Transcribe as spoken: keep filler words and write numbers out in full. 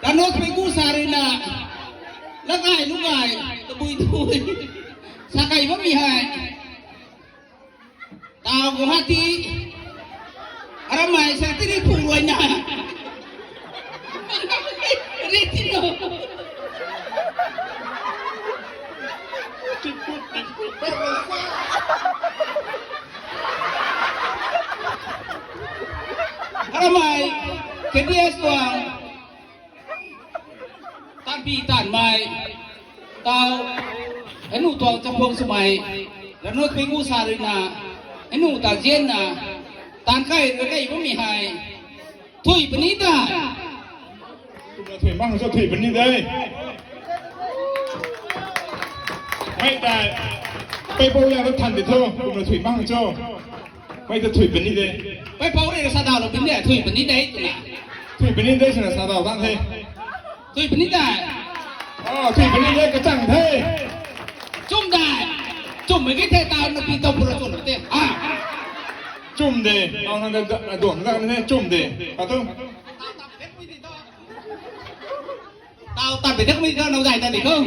Rano Twingu sa ruina, lakai nukai, tabui tui, sa kai bammei hei. Tau Guwahati, aramei sa tini phung ruina. Ri tino. Aramei, K D S tuang, tanpi tanmei, tau, anu tuang chaphung swmei, Rano Twingu sa ruina, anu ta zianna, tan kai rui kai bammei hei, thui puni ta. Kumna thui mang cho thui puni de. Mei ta, peipou liang ta than di tho, kumna thui mang cho. Mei ta thui puni de. Peipou rui sa daw lou puni de, thui puni de twna. Thui puni de swna sa daw tang the. Thui puni de. Ah, thui puni de kachang the. Chum de. Chummei ki the ta na pi tau pura chum te. Ah. Chum de. Au nang da duang da ne chum de. Atu. Tau tat pe dak mi kau nau zai ta di khou.